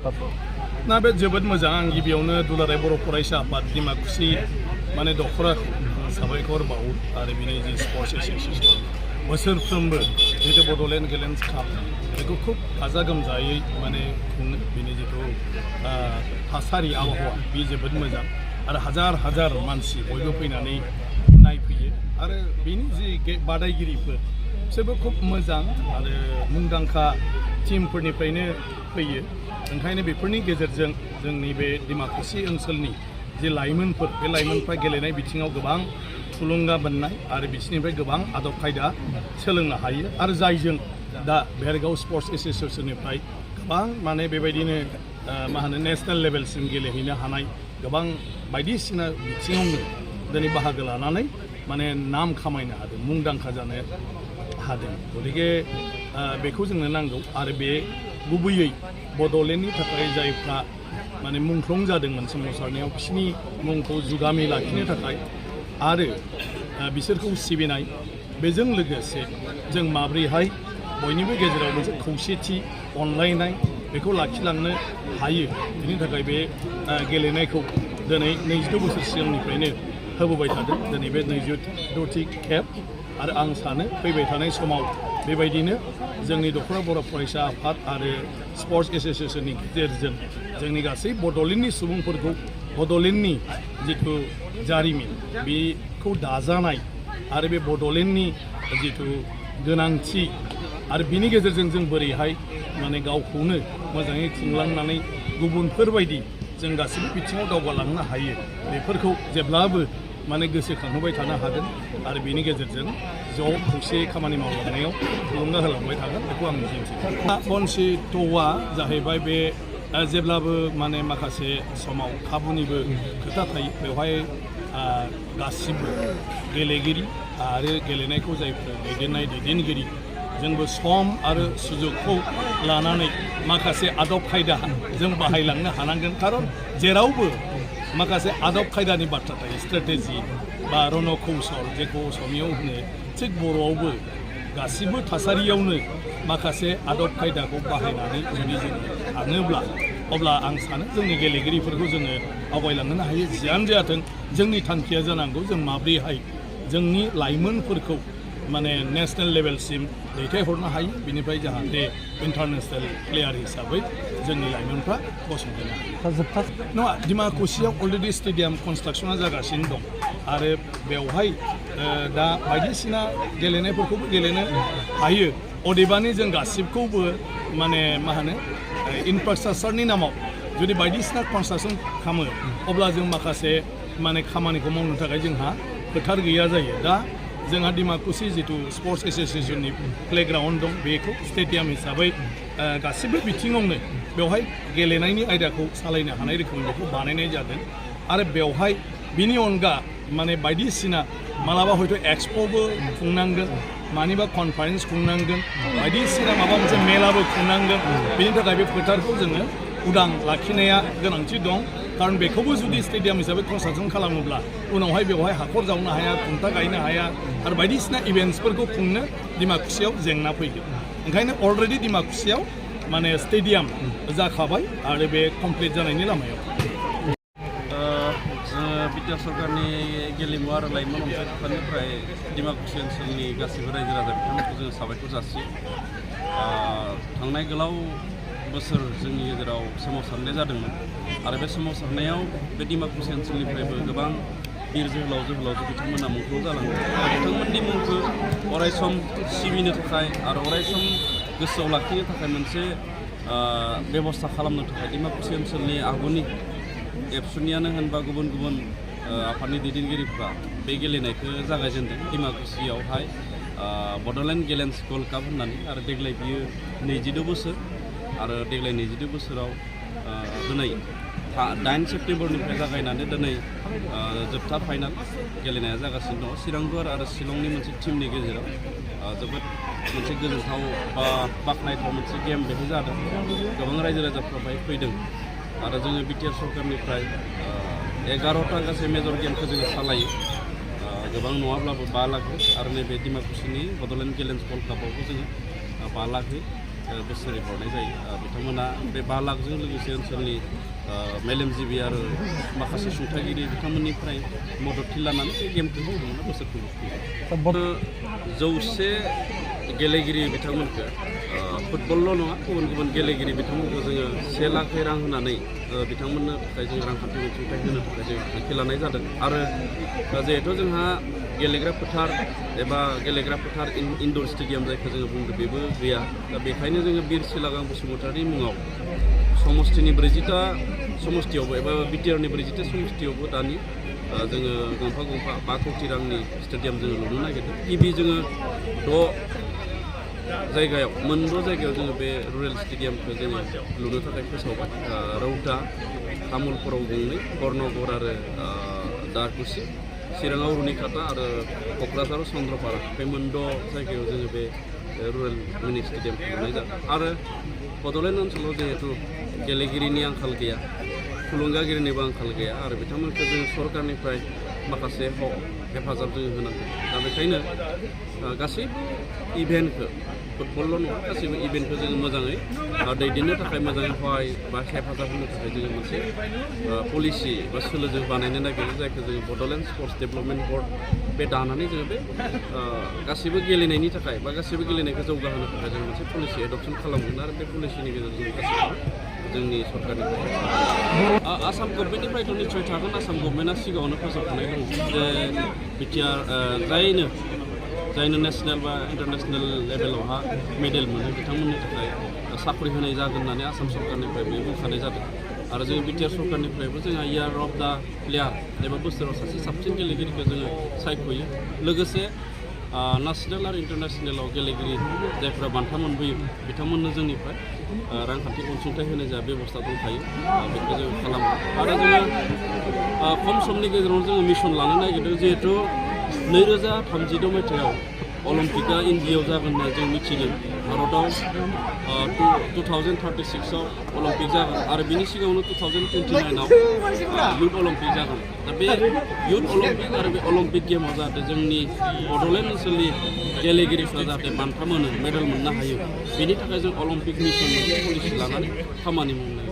ना बे जोबोद मोजां आं गिबियावनो दुलाराय बर' फरायसा आफाद डिमाकुसि माने दख'र साबायखर बावो आरो बिनि जि स्पर्ट्स एसोसिएसन बोसोरफ्रोमबो जितु बड'लेण्ड गेलेन्स काप बेखौ खुब गाजा गोमजायै माने खुङो बिनि जितु थासारि आबहावा बे जोबोद मोजां आरो हाजार हाजार मानसि बयबो फैनानै नायफैयो आरो बिनि जि बादायगिरिफोर बिसोरबो खुब मोजां आरो मुंदांखा टीमफोरनिफ्रायनो फैयो ओंखायनो बेफोरनि गेजेरजों जोंनि बे डिमाकुसि ओनसोलनि जे लाइमोनफोर बे लाइमोनफ्रा गेलेनाय बिथिङाव गोबां थुलुंगा मोननाय आरो बिसोरनिफ्राय गोबां आदब खायदा सोलोंनो हायो आरो जायजों दा भेरगाव स्पर्ट्स एसोसिएसननिफ्राय गोबां माने बेबायदिनो मा होनो नेशनेल लेभेलसिम गेलेहैनो हानाय गोबां बायदिसिना बिथिङावनो दिनै बाहागो लानानै माने नाम खामायनो हादों मुंदांखा जानो हादों गतिके बेखौ जोंनो नांगौ आरो बे गुबैयै बड'लेण्डनि थाखाय जायफ्रा माने मुंख्लं जादोंमोन सोमावसारनायाव बिसोरनि मुंखौ जुगामि लाखिनो थाखाय आरो बिसोरखौ सिबिनाय बेजों लोगोसे जों माब्रैहाय बयनिबो गेजेराव मोनसे खौसेथि अनलायनाय बेखौ लाखिलांनो हायो बेनि थाखाय बे गेलेनायखौ दिनै 22 बोसोर सिगांनिफ्रायनो होबोबाय थादों दिनै बे 26थि खेब आरो आं सानो फैबाय थानाय समाव बेबायदिनो जोंनि दख'र बर' फरायसा आफाद आरो स्पर्ट्स एसोसिएसननि गेजेरजों जोंनि गासै बड'लेण्डनि सुबुंफोरखौ बड'लेण्डनि जिथु जारिमिन बेखौ दाजानाय आरो बे बड'लेण्डनि जिथु गोनांथि आरो बिनि गेजेरजों जों बोरैहाय माने गावखौनो मोजाङै खुंलांनानै गुबुनफोरबायदि जों गासैबो बिथिङाव दावगालांनो हायो बेफोरखौ जेब्लाबो माने गोसोखांहोबाय थानो हागोन आरो बेनि गेजेरजों ज' खौसे खामानि मावलांनायाव थुलुंगा होलांबाय थागोन बेखौ आं मिजिंथियो बन्सित'आ जाहैबाय बे जेब्लाबो माने माखासे समाव खाबुनिबो खोथा थायो बेवहाय गासिबो गेलेगिरि आरो गेलेनायखौ जायफोर दैदेननाय दैदेनगिरि जोंबो सम आरो सुजुगखौ लानानै माखासे आदब खायदा जों बाहायलांनो हानांगोन खारन जेरावबो माखासे आदब खायदानि बाथ्रा थायो स्ट्रेटेजि बा रणकौशल जेखौ असमियाव होनो थिग बर'आवबो गासिबो थासारियावनो माखासे आदब खायदाखौ बाहायनानै जुदि जों थाङोब्ला अब्ला आं सानो जोंनि गेलेगिरिफोरखौ जोङो आवगायलांनो हायो जियानो जाथों जोंनि थांखिया जानांगौ जों माब्रैहाय जोंनि लाइमोनफोरखौ माने नेशनेल लेभेलसिम दैथायहरनो हायो बिनिफ्राय जाहाथे इन्टारनेशनेल प्लेयार हिसाबै जोंनि लाइमोनफ्रा गसंथानो हायो नङा डिमाकुसियाव अलरेडि स्टेडियाम कनस्ट्राक्सना जागासिनो दं आरो बेवहाय दा बायदिसिना गेलेनायफोरखौबो गेलेनो हायो अदेबानि जों गासिबखौबो माने मा होनो इनफ्रास्ट्राक्चारनि नामाव जुदि बायदिसिना कनस्ट्राक्सन खालामो अब्ला जों माखासे माने खामानिखौ मावनो थाखाय जोंहा फोथार गैया जायो दा जोंहा डिमाकुसि जितु स्पर्ट्स एसोसिएसननि प्लेग्राउन्ड दं बेखौ स्टेडियाम हिसाबै गासिबो बिथिङावनो बेवहाय गेलेनायनि आयदाखौ सालायनो हानाय रोखोमै बेखौ बानायनाय जादों आरो बेवहाय बिनि अनगा माने बायदिसिना मालाबा हयथ' एक्सप'बो खुंनांगोन मानिबा कनफारेन्स खुंनांगोन बायदिसिना माबा मोनसे मेलाबो खुंनांगोन बेनि थाखाय बे फोथारखौ जोङो उदां लाखिनाया गोनांथि दं खारन बेखौबो जुदि स्टेडियाम हिसाबै कनस्ट्राक्सन खालामोब्ला उनावहाय बेवहाय हाखर जावनो हाया खुन्था गायनो हाया आरो बायदिसिना इभेन्ट्सफोरखौ खुंनो डिमाकुसियाव जेंना फैगोन ओंखायनो अलरेडि डिमाकुसियाव माने स्टेडियाम जाखाबाय आरो बे कमप्लिट जानायनि लामायाव बिटिआर सरकारनि गेलेमु आरो लाइमोन अनसाय आफादनिफ्राय डिमाकुसि ओनसोलनि गासैबो रायजो राजा बिथांमोनखौ जोङो साबायखर जासियो थांनाय गोलाव बोसोर जोंनि गेजेराव सोमावसारनाय जादोंमोन आरो बे सोमावसारनायाव बे डिमाकुसि ओनसोलनिफ्रायबो गोबां बिर जोहोलावजो बिथांमोना मुंख्लं जालांदों आरो बिथांमोननि मुंखौ अरायसम सिबिनो थाखाय आरो अरायसम गोसोआव लाखिनो थाखाय मोनसे बेबस्था खालामनो थाखाय डिमाकुसि ओनसोलनि आगुनि एबसुनियानो होनबा गुबुन गुबुन आफादनि दैदेनगिरिफ्रा बे गेलेनायखौ जागायजेनदों डिमाकुसियावहाय बड'लेण्ड गेलेन्स गल्ड काप होननानै आरो देग्लाय बियो 22 बोसोर आरो देग्लाय 22 बोसोराव दिनै 8 सेप्तेम्बरनिफ्राय जागायनानै दिनै जोबथा फाइनाल गेलेनाया जागासिनो दङ चिरांदुवार आरो शिलंनि मोनसे टीमनि गेजेराव जोबोद मोनसे गोजोनथाव बा बाख्नायथाव मोनसे गेम बेहाय जादों गोबां रायजो राजाफ्रा बेहाय फैदों आरो जोङो बिटिआर सरकारनिफ्राय 11टा गासै मेजर गेमखौ जोङो सालायो गोबां नङाब्लाबो 5 लाख आरो नैबे डिमाकुसिनि बड'लेण्ड गेलेन्स गल्ड कापआवबो जोङो 5 लाख बोसोरै हरनाय जायो बिथांमोना बे 5 लाखजों लोगोसे ओनसोलनि मेलेमजिबि आरो माखासे सुंथागिरि बिथांमोननिफ्राय मददथि लानानै बे गेमखौ बिथांमोना बोसोरफ्रोमबो 100 गेलेगिरि बिथांमोनखौ फुटबलल' नङा गुबुन गुबुन गेलेगिरि बिथांमोनखौ जोङो 1 लाख रां होनानै बिथांमोननो थाखाय जों रांखान्थि अनसुंथाइ होनो थाखाय जों थांखि लानाय जादों आरो जिहेथु जोंहा गेलेग्रा फोथार एबा गेलेग्रा फोथार इनडोर स्टेडियाम जायखौ जोङो बुंदों बेबो गैया दा बेखायनो जोङो बिर सिलागां बसुमतारी मुङाव समष्टिनि 40टा समष्टियावबो एबा बिटिआरनि 40टा समष्टियावबो दानि जोङो गंफा 5 कोटि रांनि स्टेडियाम जोङो लुनो नागिरदों गिबि जोङो 6 जायगायाव मोनद' जायगायाव जोङो बे रुरेल स्टेडियामखौ जोङो लुनो थाखाय फोसावबाय रौता तामुलपुराव 2 बर्नगर आरो दारकुसि चिराङाव रुनिकाटा आरो क'क्राझाराव चन्द्रपारा बे मोनद' जायगायाव जोङो बे रुरेल मिनि स्टेडियामखौ लुनाय जादों आरो बड'लेण्ड ओनसोलाव जिहेतु गेलेगिरिनि आंखाल गैया थुलुंगागिरिनिबो आंखाल गैया आरो बिथांमोनखौ जोङो सरकारनिफ्राय माखासे हेफाजाब जोङो होनांगौ दा बेखायनो गासैबो इभेन्टखौ फुटबलल' नङा गासैबो इभेन्टखौ जोङो मोजाङै दैदेननो थाखाय मोजाङै हहाय बा हेफाजाब होनो थाखाय जोङो मोनसे पलिसि बा सोलो जों बानायनो नागिरो जायखौ जोङो बड'लेण्ड स्पर्ट्स डेभेलपमेन्ट बर्ड बे दानानै जोङो बे गासैबो गेलेनायनि थाखाय बा गासैबो गेलेनायखौ जौगाहोनो थाखाय जों मोनसे पलिसि एडप्सन खालामगोन आरो बे पलिसिनि गेजेरजों गासैबो जोंनि सरकारनिफ्राय आसाम गभर्नमेन्टनिफ्रायथ' निस्सय थागोन आसाम गभर्नमेन्टआ सिगाङावनो फोसावखानाय दङ जे बिटिआर जायनो नेसनेल बा इन्टारनेसनेल लेभेलावहा मेडेल मोनो बिथांमोननि थाखाय साख्रि होनाय जागोन होननानै आसाम सरकारनिफ्राय बे बुंखानाय जादों आरो जों बिटिआर सरकारनिफ्रायबो जोंहा इयार अफ दा प्लेयार एबा बोसोराव सासे साबसिन गेलेगिरिखौ जोङो सायख'यो लोगोसे नेसनेल आरो इन्टारनेसनेलाव गेलेगिरि जायफोरा बान्था मोनबोयो बिथांमोननो जोंनिफ्राय रांखान्थि अनसुंथाइ होनाय जा बेबस्था दंखायो बेखौ जों खालामो आरो जोङो खम समनि गेजेरावनो जोङो मिशन लानो नागिरदों जिहेथु 2036 मायथाइयाव अलिम्पिकआ इन्डियायाव जागोन होनना जों मिथिदों भारतआव 2036आव अलिम्पिक जागोन आरो बिनि सिगाङावनो 2029आव युथ अलिम्पिक जागोन दा बे युथ अलिम्पिक आरो बे अलिम्पिक गेमाव जाहाथे जोंनि बड'लेण्ड ओनसोलनि गेलेगिरिफ्रा जाहाथे बान्था मोनो मेडेल मोननो हायो बेनि थाखाय जों अलिम्पिक मिशन मोनसे पलिसि लानानै खामानि मावनाय